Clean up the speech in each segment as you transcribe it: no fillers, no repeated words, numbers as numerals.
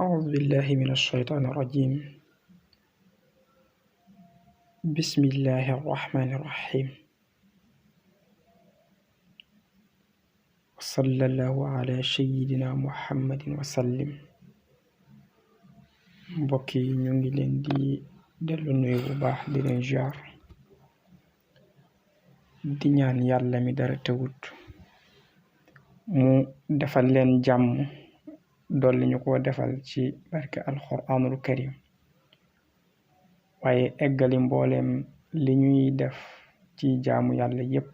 أعوذ بالله من الشيطان الرجيم. بسم الله الرحمن الرحيم. وصلى الله على سيدنا محمد وسلم. mbokk yi ñu ngi leen di dellu nuyu bu baax di leen jaar di ñaan yàlla mi dara tewut mu defal leen jàmm dolli ñu ko defal ci barke alquranul karim waaye eggali mbooleem li ñuy def ci jaamu yàlla yépp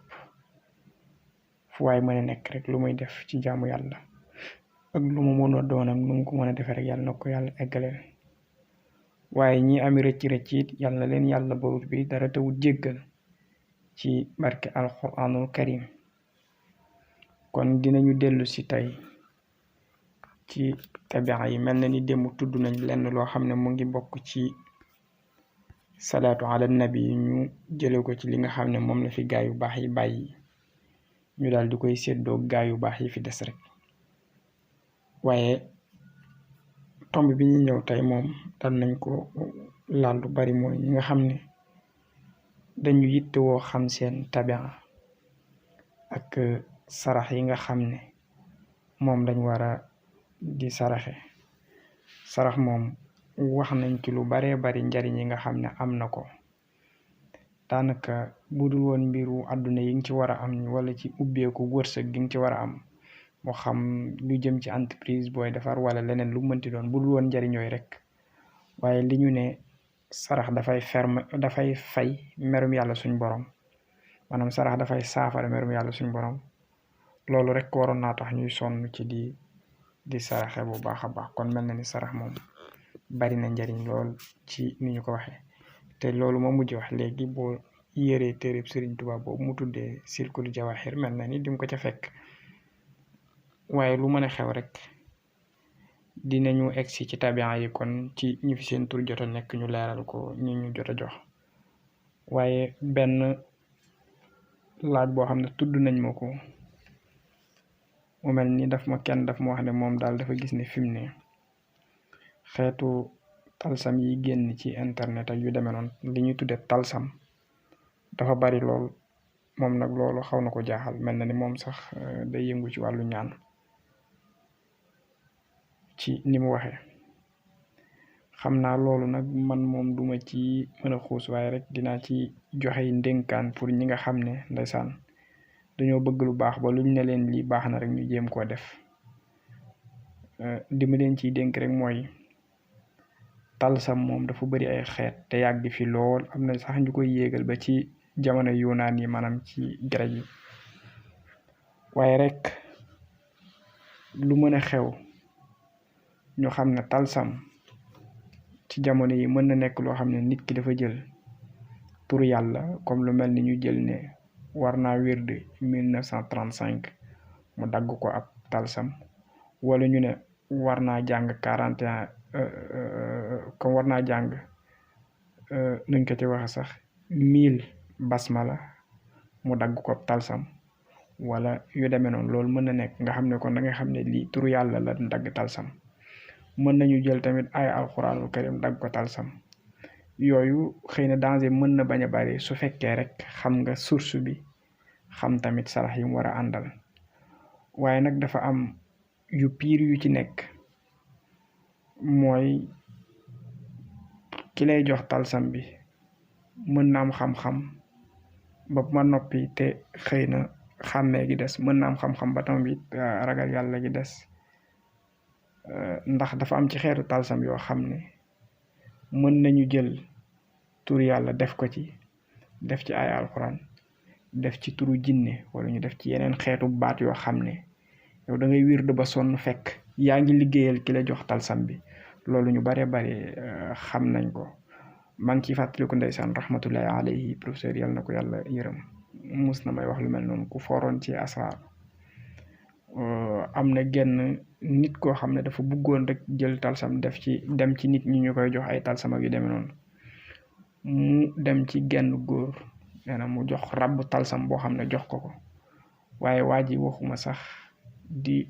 fu waay mën a nekk rek lu muy def ci jaamu yàlla ak lu mu mën a doon ak nu mu ko mën a defee rek yàlla na ko yàlla eggaleel waaye ñi ami rëcc it yàlla na leen yàlla buur bi dara tewut jéggal ci barke alquranul karim. kon dinañu dellu si tey ci tabia yi mel na ni démb tudd nañ lenn loo xam ne mu ngi bokk ci salaatu ala nabi ñu jële ko ci li nga xam ne moom la fi gaa yu baax yi bàyyi ñu daal di koy séddoo gaa yu baax yi fi des rek. waaye tomb bi ñu ñëw tey moom dal nañ ko laal lu bari mooy ñi nga xam ne dañu yittewoo xam seen tabia ak sarax yi nga xam ne moom lañ war a di saraxe. sarax moom wax nañ ci lu baree bari njariñ yi nga xam ne am na ko daanaka budul woon mbiru àdduna yi nga ci war a am wala ci ubbeeku wërsëg gi nga ci war a am moo xam lu jëm ci entreprise booy defar wala leneen lu mënti doon budul woon njariñ yooyu rek waaye li ñu ne sarax dafay fay merum yàlla suñ borom maanaam sarax dafay saafara merum yàlla suñ borom loolu rek waroon naa tax ñuy sonn ci di saraxe bu baax a baax. kon mel na ni sarax moom bari na njariñ lool ci ni ñu ko waxee te loolu moo mujj wax léegi boo yéree téereb Sëriñ Tuubaa boobu mu tuddee silkul jawahir mel na ni dim ko ca fekk. waaye lu mën a xew rek dinañu egsi ci tabia yi kon ci ñu fi seen tur jot a nekk ñu leeral ko ñi ñu jot a jox. waaye benn laaj boo xam ne tudd nañ ma ko mu mel ni daf ma wax ne moom daal dafa gis ne fi mu ne xeetu talsam yi génn ci internet ak yu demee noonu li ñuy tudde talsam dafa bari lool. moom nag loolu xaw na ko jaaxal mel na ni moom sax day yëngu ci wàllu ñaan ci ni mu waxee. xam naa loolu nag man moom duma ci mën a xuus waaye rek dinaa ci joxe ndénkaan pour ñi nga xam ne ndeysaan dañoo bëgg lu baax ba luñ ne leen lii baax na rek ñu jéem koo def. li ma leen ciy dénk rek mooy talsam moom dafa bari ay xeet te yàgg fi lool am na sax ñu koy yéegal ba ci jamono yunaan yi maanaam ci grec yi. waaye rek lu mën a xew ñu xam ne talsam ci jamono yi mën na nekk loo xam ne nit ki dafa jël turu yàlla comme lu mel ni ñu jël ne war naa wird 1935 mu dagg ko ab talsam wala ñu ne war naa jàng 41 comme war naa jàng nuñ ko ci waxe sax 1000 basmala mu dagg ko ab talsam wala yu demee noonu. loolu mën na nekk nga xam ne kon da nga xam ne lii turu yàlla la dagg talsam. mën nañu jël tamit ay alxuraanul karim dagg ko talsam. yooyu xëy na danger mën na bañ a bari su fekkee rek xam nga source bi xam tamit sarax yi mu war a àndal. waaye nag dafa am yu piir yu ci nekk mooy ki lay jox talsam bi mën na am xam-xam ba ma noppi te xëy na xàmmee gi des mën na am xam-xam ba tamit ragal yàlla gi des. ndax dafa am ci xeetu talsam yoo xam ne mën nañu jël tur yàlla def ko ci def ci ay alxuraan def ci turu jinne wala ñu def ci yeneen xeetu baat yoo xam ne yow da ngay wirdu ba sonn fekk yaa ngi liggéeyal ki la jox talsam bi. loolu ñu bare bare xam nañ ko. maa ngi ciy fàttaliku ndeysaan rahmatullahi alayhi professeur yàlla na ko yàlla yërëm mus na may wax lu mel noonu ku fooroon ci asraar. am na genn nit koo xam ne dafa bëggoon rek jël talsam dem ci nit ñi ñu koy jox ay talsam ak yu demee noonu mu dem ci genn góor nee na mu jox rabb talsam boo xam ne jox ko waaye waa ji waxuma sax di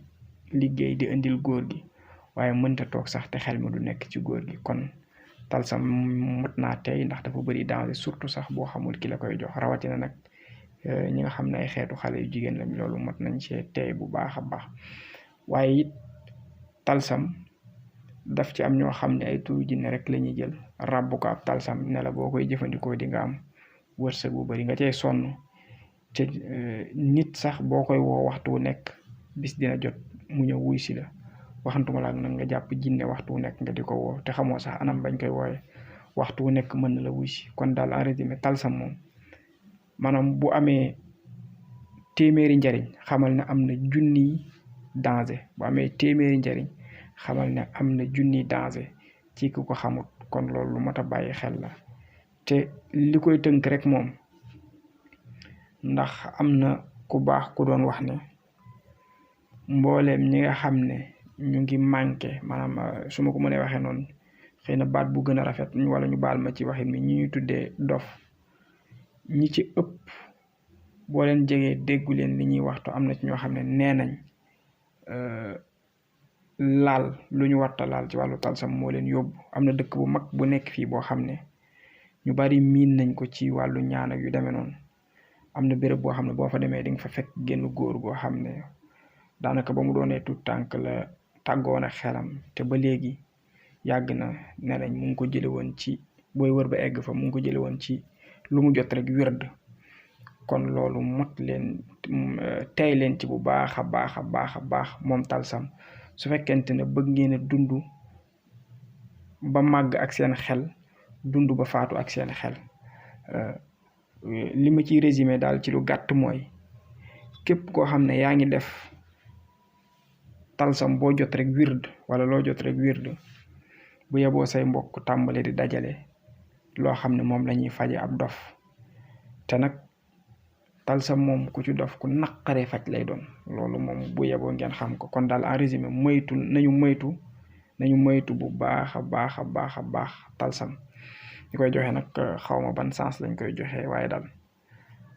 liggéey di indil góor gi waaye mënta toog sax te xel mi du nekk ci góor gi. kon talsam mot naa tey ndax dafa bëri danger surtout sax boo xamul ki la koy jox, rawatina nag ñi nga xam ne ay xeetu xale yu jigéen lañ, loolu mot nañ cee tey bu baax a baax. waaye it talsam daf ci am ñoo xam ne ay turu jinne rek la ñuy jël ràbb ko ab talsam ne la boo koy jëfandikoo di nga am wërsëg bu bëri, nga cey sonn te nit sax boo koy woo waxtu wu nekk bis dina jot mu ñëw wuy si la, waxantuma la nag nga jàpp jinne waxtu wu nekk nga di ko woo te xamoo sax anam bañ koy wooye, waxtu wu nekk mën na la wuy si. kon daal en résumé talsam moom maanaam bu amee téeméeri njariñ xamal ne am na junniy danger, bu amee téeméeri njariñ xamal ne am na junniy danger ci ku ko xamut. kon loolu lu mat a bàyyi xel la te li koy tënk rek moom, ndax am na ku baax ku doon wax ne mbooleem ñi nga xam ne ñu ngi manqué, maanaam su ma ko mënee waxee noonu xëy na baat bu gën a rafet wala ñu baal ma ci waxin mi, ñi ñuy tuddee dof, ñi ci ëpp boo leen jegee déggu leen li ñuy waxtu, am na ci ñoo xam ne nee nañ laal lu ñu warta laal ci wàllu talsam moo leen yóbbu. am na dëkk bu mag bu nekk fii boo xam ne ñu bari miin nañ ko ci wàllu ñaan ak yu demee noonu. am na béréb boo xam ne boo fa demee di nga fa fekk génn góor goo xam ne daanaka ba mu doonee tuut tànk la tàggoon ak xelam te ba léegi yàgg na, ne nañ mu ngi ko jële woon ci, booy wër ba egg fa mu ngi ko jële woon ci lu mu jot rek wird. kon loolu mot leen tey leen ci bu baax a baax a baax a baax moom talsam, su fekkente ne bëgg ngeen a dund ba màgg ak seen xel, dund ba faatu ak seen xel. li ma ciy résumé daal ci lu gàtt mooy képp koo xam ne yaa ngi def talsam boo jot rek wird wala loo jot rek wird, bu yeboo say mbokk tàmbale di dajale loo xam ne moom la ñuy faje ab dof. te nag talsam moom ku ci dof ku naqaree faj lay doon, loolu moom bu yeboo ngeen xam ko. kon daal en résumé nañu moytu bu baax a baax a baax a baax talsam. ñu koy joxe nag xawma ban sens lañ koy joxe, waaye daal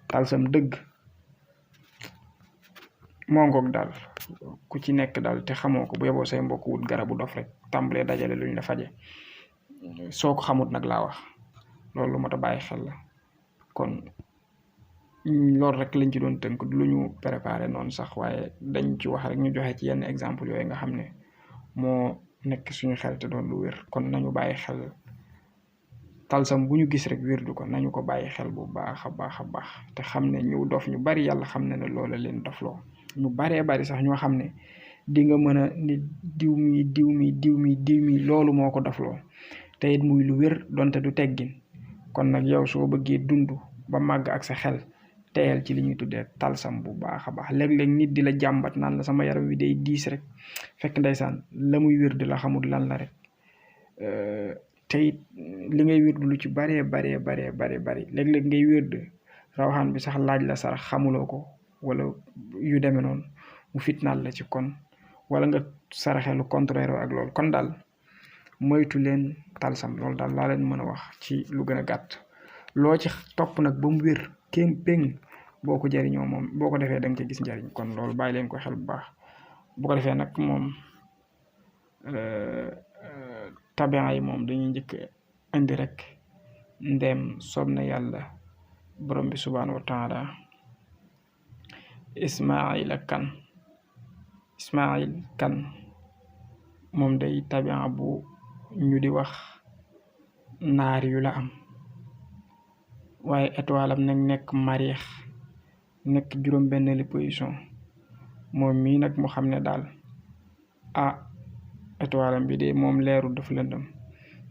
talsam dëgg moo ngoog daal, ku ci nekk daal te xamoo ko bu yeboo say mbokk wut garabu dof rek tàmbalee dajale luñ la faje, soo ko xamut nag laa wax, loolu lu mat a bàyyi xel la. kon loolu rek lañ ci doon tënk, lu ñu préparé noonu sax, waaye dañ ci wax rek ñu joxe ci yenn exemple yooyu nga xam ne moo nekk suñu xel te doon lu wér. kon nañu bàyyi xel talsam bu ñu gis rek wirdu ko, nañu ko bàyyi xel bu baax a baax a baax te xam ne ñu dof ñu bari yàlla xam ne loola leen dofloo. ñu baree bari sax ñoo xam ne di nga mën a ni diw mi loolu moo ko dofloo te it muy lu wér donte du teggin. kon nag yow soo bëggee dund ba màgg ak sa xel, teyal ci li ñuy tuddee talsam bu baax a baax. léeg-léeg nit di la jàmbat naan la sama yaram wi day diis rek, fekk ndeysaan la muy wér di la xamul lan la rek. te it li ngay wér lu ci baree bari léeg-léeg ngay wér rawaxaan bi sax laaj la sarax xamuloo ko wala yu demee noonu mu fitnaal la ci. kon wala nga saraxe lu contraire ak loolu. kon daal moytu leen talsam, loolu daal laa leen mën a wax ci lu gën a gàtt. loo ci topp nag ba mu wér kéem péng boo ko jariñoo moom boo ko defee da nga ci gis njariñ. kon loolu bàyyi leen ko xel bu baax. bu ko defee nag moom tabian yi moom dañuy njëkk indi rek ndem soob na yàlla borom bi subhaanahu wa taala Ismail kan moom day tabian bu ñu di wax naar yu la am, waaye étoile am nag nekk mariix, nekk juróom-benneeli position. moom mii nag mu xam ne daal étoile am bi de moom leeru dafa lëndëm,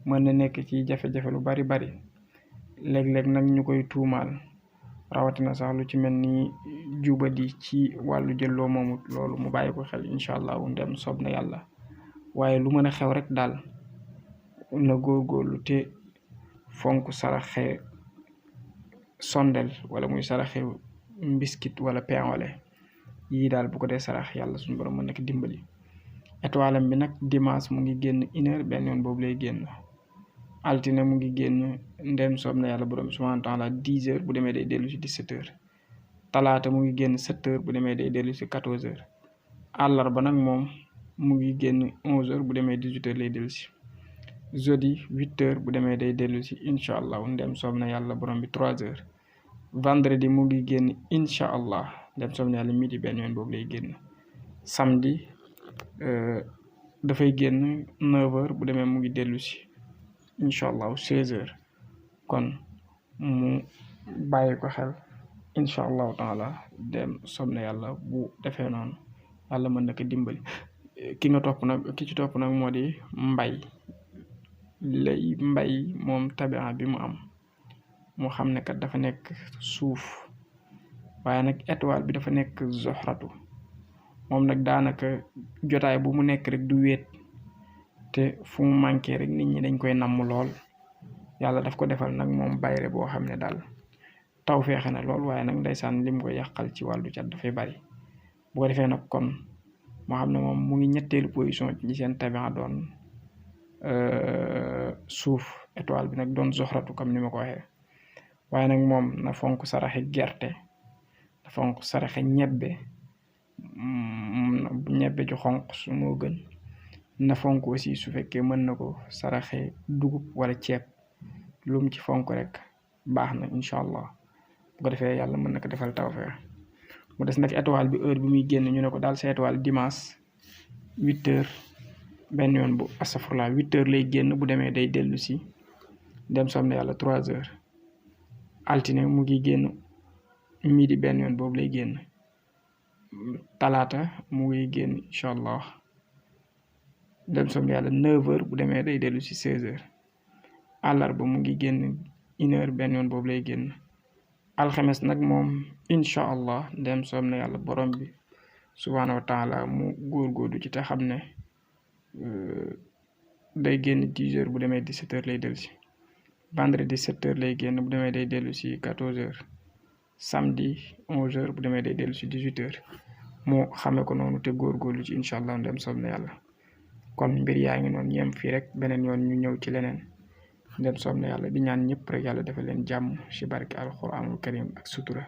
mën na nekk ci jafe-jafe lu bari léeg-léeg nag ñu koy tuumaal, rawatina sax lu ci mel ni jubadi ci wàllu jëlloo moomut. loolu mu bàyyi ko xel incha allah ndem soob na yàlla. waaye lu mën a xew rek daal na góorgóorlu te fonk saraxe sondel wala muy saraxe mbiskit wala pain yii daal bu ko dee sarax yàlla suñu borom mën na ko dimbali. étoile am bi nag dimanche mu ngi génn 1h, benn yoon boobu lay génn. altine mu ngi génn ndem soob na yàlla borom subhanahu wa taala 10h, bu demee day dellu si 17h. talaata mu ngi génn 7h, bu demee day dellu si 14h. àllarba nag moom mu ngi génn 11h bu demee 18h lay dellu si jeudi 8h bu demee day dellu si incha allah ndem soob na yàlla borom bi 3h vendredi mu ngi génn incha allah ndem soob na yàlla midi benn yoon boobu lay génn samedi dafay génn 9h bu demee mu ngi dellu si incha allah 16h kon mu bàyyi ko xel incha allahu taala dem soob na yàlla bu defee noonu yàlla mën na ko dimbali. ki ci topp nag moo di mbay moom tabia bi mu am moo xam ne kat dafa nekk suuf waaye nag étoile bi dafa nekk zoxratu moom nag daanaka jotaay bu mu nekk rek du wéet te fu mu manqué rek nit ñi dañ koy namm lool yàlla daf ko defal nag moom bayre boo xam ne daal taw feexe na lool waaye nag ndeysaan lim ko yàqal ci wàllu cat dafay bari bu ko defee nag kon moo xam ne moom mu ngi ñetteelu position ci seen tabia doon suuf étoile bi nag doon zoxratu comme ni ma ko waxee waaye nag moom na fonk saraxe gerte na fonk saraxe ñebbe ju xonq su moo gën na fonk aussi su fekkee mën na ko saraxe dugub wala ceeb lum ci fonk rek baax na incha allah bu ko defee yàlla mën na ko defal tawfeex mu des nag étoile bi heure bi muy génn ñu ne ko daal sa étoile dimanche 8h benn yoon bu astafurla 8h lay génn bu demee day dellu si dem som ne yàlla 3h altine mu ngi génn midi benn yoon boobu lay génn talaata mu ngi génn incha allah dem som ne yàlla 9h bu demee day dellu si 16h àllarba mu ngi génn 1h benn yoon boobu lay génn alxames nag moom incha allah dem som ne yàlla borom bi subhaanahu wa taala mu góorgóorlu ci te xam ne day génn 10h bu demee 17h lay dellu si vendredi 7h lay génn bu demee day dellu si 14h samedi 11h bu demee day dellu si 18h moo xamee ko noonu te góorgóorlu ci incha allah ndem soob na yàlla kon mbir yaa ngi noonu yem fii rek beneen yoon ñu ñëw ci leneen ndem soob na yàlla di ñaan ñëpp rek yàlla defal leen jàmm ci barke alquranul karim ak sutura